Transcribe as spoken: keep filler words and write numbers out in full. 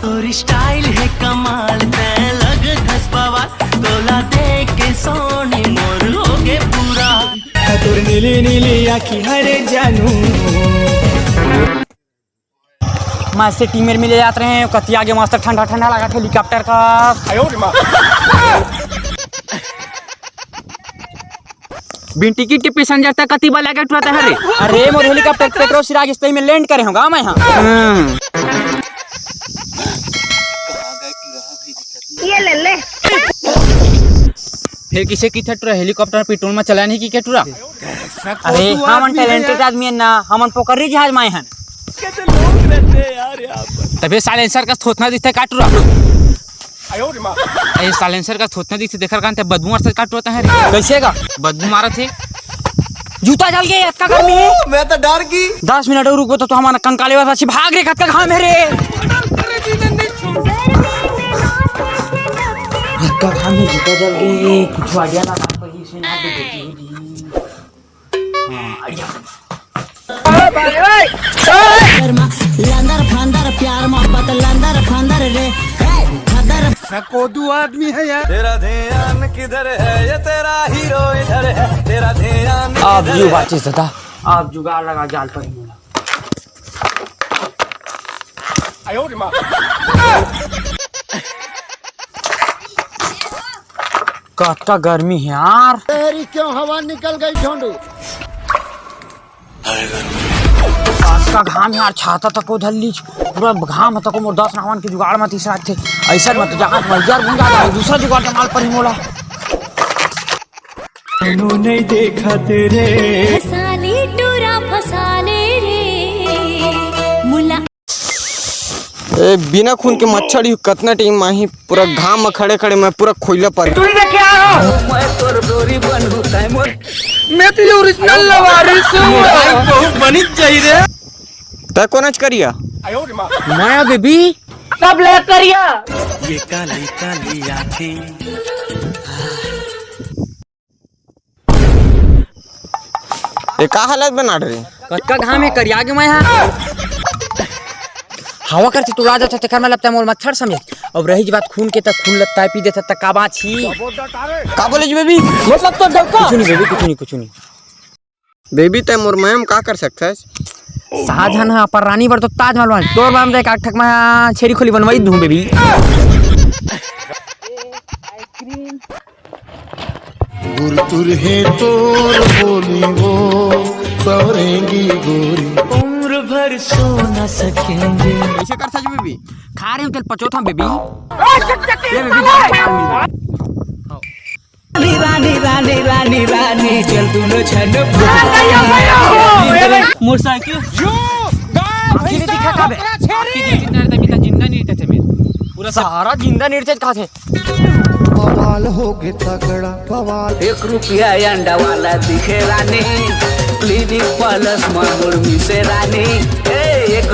तोर स्टाइल हे कमाल, तै लगथस बवाल, तोला देख के सोनी मोर होगे पूरा। तोर नीली नीली आँखी हरे जानू। मस्त टीम मेर मिले जात रहे, कति आगे मस्त ठंडा ठंडा लागत हेलीकॉप्टर का। बिन टिकट के पैसेंजर तक कति बार लगे टुरा तहरे। अरे मोर हेलीकॉप्टर पेट्रोल सिरा गिस तही में लैंड करे होगा मैं। हाँ। ये ले ले। फिर किसे की थे टुरा हेलीकॉप्टर पेट्रोल में चला नहीं की के टुरा। अरे हमन टैलेंटेड आदमी है ना, हमन पोकरी जहाज में आए हैं। तबे साइलेंसर का थोथना दिखते का टुरा। ए साइलेंसर का थोथना दिखते, देखर कान ते बदबू मारत का टुरा तहरे। कैसे का? बदबू मारत हे। जूता जल गए, अतका गर्मी हे। मैं तो डर गई। दस मिनट और रुकबो तो, तो हमारा कंकाले वाला अच्छी भाग रे, कतका घाम हे रे। अतका घाम हे, जूता जल गए, कुछ आइडिया ना, कोई इसे ना दे देती हो जी। हाँ, आइडिया। लंदर फंदर प्यार मोहब्बत लंदर फंदर रे। सकोदू आदमी है यार। तेरा ध्यान किधर है, ये तेरा हीरो इधर है, तेरा ध्यान आप किधर यू है? बातचीत था। आप जुगाड़ लगा जाल पर ही बोला। कतका गर्मी हे यार। तेरी क्यों हवा निकल गई झोंडू। कतका घाम हे यार, छाता तको धर लीच, पूरा घाम तको मोर दस नावन के जुगाड़ म तीसरा थे। ऐसा मत जहाँ मजर बन जाता है, दूसरा जुगाड़ जमाल पर ही मोला। कोनो नहीं देखा तेरे। फसाले टूरा फसाले रे मुला। ए, बिना खून के मच्छर ही कतना टीम माही, पूरा घाम में खड़े खड़े मैं पूरा खोइला पर। मैं तो ओरिजिनल लवारिस हूँ। भाई, बहुत बनी चाहिए रे। तै कोनच करिया? मैं बेबी। सब ले करिया। ये काली काली आँखें। ये का हालत बना रहे? कतका घाम हे, करिया गे मैं हा। हवा करथे टुरा जाथे, तेकर मतलब तै मोर मच्छर समझे। अब रही बात खून के, त खून लत्ता पी देथे त का बात ही? का बोले जी बेबी? मतलब तो डौका। कुछ नहीं बेबी, कुछ नहीं, कुछ नहीं। बेबी तै मोर मैम का कर सकथस? शाहजहां हा पर रानी बर तो ताजमहल बन। तोर मैम देख आठ ठक मा छेरी खोली बनवाई दूं बेबी। गुरतुर हे तोर बोली वो सवरेंगी गोरी। उम्र भर सो न सकेंगे। ऐसे कर सच में भी खा रहे हो तेल पचोथा बेबी। ये बेबी रानी रानी रानी रानी चल दोनों छन। मोटरसाइकिल। आखिरी दिखा का बे? आखिरी जिंदा रहता, जिंदा नहीं रहता थे मैं। पूरा सारा जिंदा नहीं रहता था थे। बवाल हो गए तगड़ा बवाल। एक रुपया अंडा वाला दिखे रानी, क्लिनिक प्लस मामुर मिसे रानी। ए, एक